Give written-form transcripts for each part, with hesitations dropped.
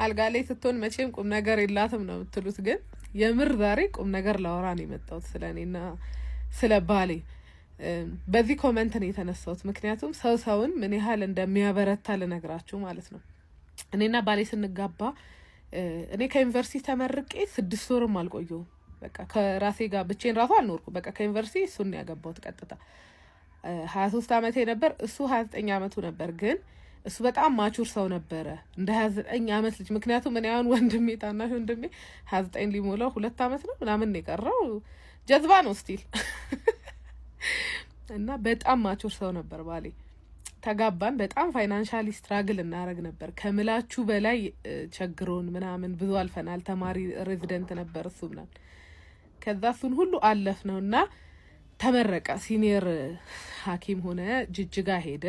አልጋ ላይ ስትሆን መቼም ቁም ነገር የላትም ነው የምትሉት፣ ግን የምር ዛሬ ቁም ነገር ላወራ ነው የመጣሁት ስለ እኔና ስለ ባሌ። በዚህ comment ነው የተነሳሁት፣ ምክንያቱም ሰው ሰውን ምን ያህል እንደሚያበረታ ልነግራችሁ ማለት ነው። እኔና ባሌ ስንጋባ እኔ ከዩኒቨርሲቲ ተመርቄ 6 ወርም አልቆየሁም። በቃ ከራሴ ጋር ብቻዬን ራሱ አልኖርኩም። በቃ ከዩኒቨርሲቲ እሱን ያገባሁት ቀጥታ። 23 አመቴ ነበር፣ እሱ 29 አመቱ ነበር። ግን እሱ በጣም mature ሰው ነበረ፣ እንደ 29 አመት ልጅ። ምክንያቱም እኔ አሁን ወንድሜ፣ ታናሽ ወንድሜ 29 ሊሞላው 2 አመት ነው ምናምን የቀረው፣ ጀዝባ ነው still። እና በጣም mature ሰው ነበር ባሌ። ተጋባን። በጣም financially struggle እናደርግ ነበር ከምላችሁ በላይ፣ ቸግሮን ምናምን ብዙ አልፈናል። ተማሪ resident ነበር እሱ ምናምን። ከዛ እሱን ሁሉ አለፍነው እና ተመረቀ። Senior ሐኪም ሆነ። ጅጅጋ ሄደ።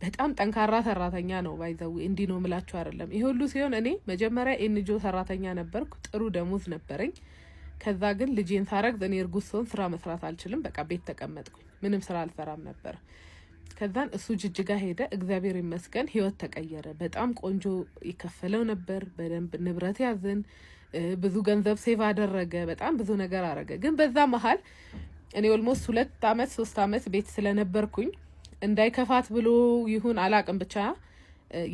በጣም ጠንካራ ሰራተኛ ነው። By the way፣ እንዲህ ነው ምላችሁ አይደለም። ይሄ ሁሉ ሲሆን እኔ መጀመሪያ NGO ሰራተኛ ነበርኩ። ጥሩ ደሞዝ ነበረኝ። ከዛ ግን ልጄን ሳረግዝ፣ እኔ እርጉዝ ስሆን ስራ መስራት አልችልም። በቃ ቤት ተቀመጥኩኝ። ምንም ስራ አልሰራም ነበር። ከዛን እሱ ጅጅጋ ሄደ። እግዚአብሔር ይመስገን ህይወት ተቀየረ። በጣም ቆንጆ ይከፈለው ነበር። በደንብ ንብረት ያዝን። ብዙ ገንዘብ save አደረገ። በጣም ብዙ ነገር አረገ። ግን በዛ መሀል እኔ almost 2 አመት 3 አመት ቤት ስለነበርኩኝ እንዳይከፋት ብሎ ይሁን አላቅም፣ ብቻ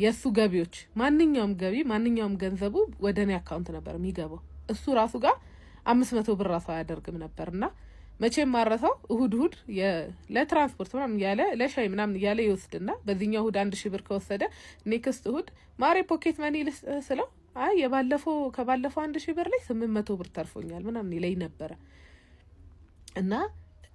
የእሱ ገቢዎች፣ ማንኛውም ገቢ፣ ማንኛውም ገንዘቡ ወደ እኔ account ነበር የሚገባው። እሱ ራሱ ጋር 500 ብር ራሱ አያደርግም ነበር። እና መቼም ማረሰው እሁድ እሁድ ለትራንስፖርት ምናምን እያለ፣ ለሻይ ምናምን እያለ ይወስድና በዚህኛው እሁድ 1000 ብር ከወሰደ next እሁድ ማሬ pocket money ልስጥህ ስለው አይ የባለፈው ከባለፈው 1000 ብር ላይ 800 ብር ተርፎኛል ምናምን ይለኝ ነበረ። እና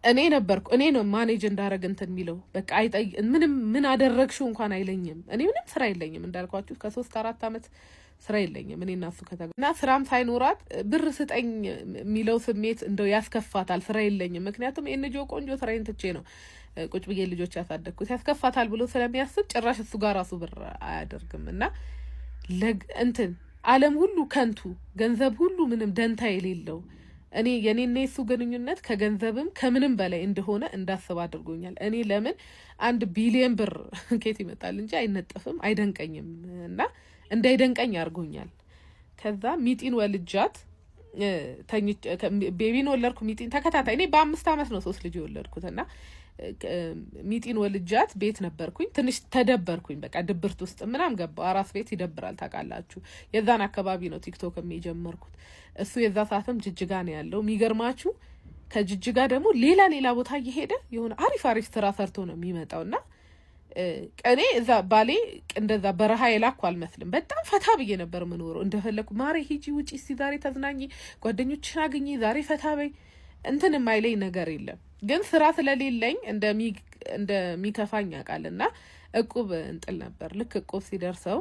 እኔ ነበርኩ፣ እኔ ነው manage እንዳረግ እንትን የሚለው። በቃ አይጠይ ምንም፣ ምን አደረግሽው እንኳን አይለኝም። እኔ ምንም ስራ የለኝም፣ እንዳልኳችሁ ከ3 4 አመት ስራ የለኝም። እኔ እና እሱ ከተጋ እና ስራም ሳይኖራት ብር ስጠኝ የሚለው ስሜት እንደው ያስከፋታል። ስራ የለኝም፣ ምክንያቱም NGO ቆንጆ ስራዬን ትቼ ነው ቁጭ ብዬ ልጆች ያሳደግኩት። ያስከፋታል ብሎ ስለሚያስብ ጭራሽ እሱ ጋር ራሱ ብር አያደርግም። እና እንትን ዓለም ሁሉ ከንቱ፣ ገንዘብ ሁሉ ምንም ደንታ የሌለው፣ እኔ የኔና የሱ ግንኙነት ከገንዘብም ከምንም በላይ እንደሆነ እንዳስብ አድርጎኛል። እኔ ለምን 1 ቢሊየን ብር ኬት ይመጣል እንጂ አይነጠፍም፣ አይደንቀኝም እና እንዳይደንቀኝ አድርጎኛል። ከዛ ሚጢን ወልጃት፣ baby ን ወለድኩ። ሚጢን ተከታታይ፣ እኔ በ5 አመት ነው ሶስት ልጅ የወለድኩት። እና ሚጢን ወልጃት ቤት ነበርኩኝ። ትንሽ ተደበርኩኝ። በቃ ድብርት ውስጥ ምናምን ገባሁ። አራስ ቤት ይደብራል ታውቃላችሁ። የዛን አካባቢ ነው ቲክቶክ የጀመርኩት። እሱ የዛ ሰዓትም ጅጅጋ ነው ያለው። የሚገርማችሁ ከጅጅጋ ደግሞ ሌላ ሌላ ቦታ እየሄደ የሆነ አሪፍ አሪፍ ስራ ሰርቶ ነው የሚመጣው። እና እኔ እዛ ባሌ እንደዛ በረሃ የላኩ አልመስልም። በጣም ፈታ ብዬ ነበር የምኖረው። እንደፈለኩ ማሬ ሂጂ ውጪ፣ እስቲ ዛሬ ተዝናኚ፣ ጓደኞችሽን አግኚ፣ ዛሬ ፈታ በይ፣ እንትን የማይለኝ ነገር የለም። ግን ስራ ስለሌለኝ እንደሚከፋኝ ያውቃል። እና እቁብ እንጥል ነበር። ልክ እቁብ ሲደርሰው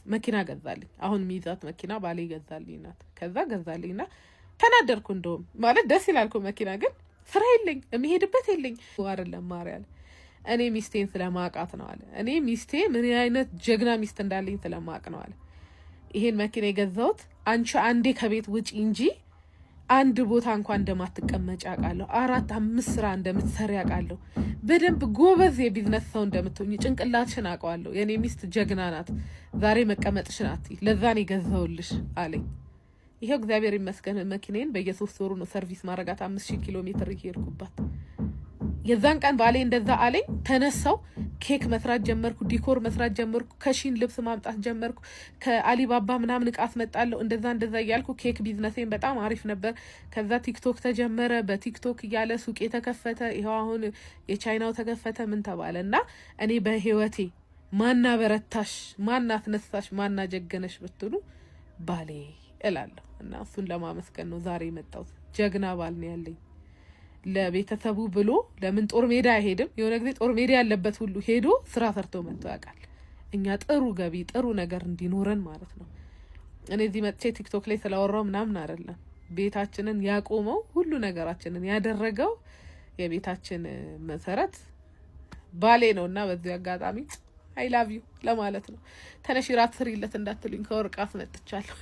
መኪና ገዛልኝ። አሁን ሚይዛት መኪና ባሌ ገዛልኝ ናት። ከዛ ገዛልኝና ተናደርኩ። እንደውም ማለት ደስ ይላልኩ መኪና፣ ግን ስራ የለኝ፣ የሚሄድበት የለኝ። አይደለም ማሪ አለ፣ እኔ ሚስቴን ስለማውቃት ነው አለ። እኔ ሚስቴ ምን አይነት ጀግና ሚስት እንዳለኝ ስለማቅ ነው አለ። ይሄን መኪና የገዛሁት አንቺ አንዴ ከቤት ውጪ እንጂ አንድ ቦታ እንኳን እንደማትቀመጭ አውቃለሁ። አራት አምስት ስራ እንደምትሰሪ አውቃለሁ። በደንብ ጎበዝ የቢዝነስ ሰው እንደምትሆኝ ጭንቅላትሽን አውቀዋለሁ። የእኔ ሚስት ጀግና ናት። ዛሬ መቀመጥሽን አትይ፣ ለዛ ነው የገዛሁልሽ አለኝ። ይኸው እግዚአብሔር ይመስገን መኪኔን በየ3 ወሩ ነው service ማረጋት፣ 5000 ኪሎ ሜትር እየሄድኩባት። የዛን ቀን ባሌ እንደዛ አለኝ። ተነሳው ኬክ መስራት ጀመርኩ፣ decor መስራት ጀመርኩ፣ ከሺን ልብስ ማምጣት ጀመርኩ፣ ከአሊባባ ምናምን እቃ አስመጣለሁ። እንደዛ እንደዛ እያልኩ ኬክ ቢዝነሴን በጣም አሪፍ ነበር። ከዛ ቲክቶክ ተጀመረ። በቲክቶክ እያለ ሱቄ ተከፈተ። ይኸው አሁን የቻይናው ተከፈተ። ምን ተባለ። እና እኔ በህይወቴ ማና በረታሽ፣ ማና አስነሳሽ፣ ማና ጀገነሽ ብትሉ ባሌ እላለሁ። እና እሱን ለማመስገን ነው ዛሬ የመጣሁት። ጀግና ባል ነው ያለኝ። ለቤተሰቡ ብሎ ለምን ጦር ሜዳ አይሄድም? የሆነ ጊዜ ጦር ሜዳ ያለበት ሁሉ ሄዶ ስራ ሰርቶ መጥቶ ያውቃል። እኛ ጥሩ ገቢ፣ ጥሩ ነገር እንዲኖረን ማለት ነው። እኔ እዚህ መጥቼ ቲክቶክ ላይ ስላወራው ምናምን አይደለም። ቤታችንን ያቆመው፣ ሁሉ ነገራችንን ያደረገው፣ የቤታችን መሰረት ባሌ ነው። እና በዚህ አጋጣሚ I love you ለማለት ነው። ተነሺ ራት ስሪለት እንዳትሉኝ ከወርቅ አስመጥቻለሁ።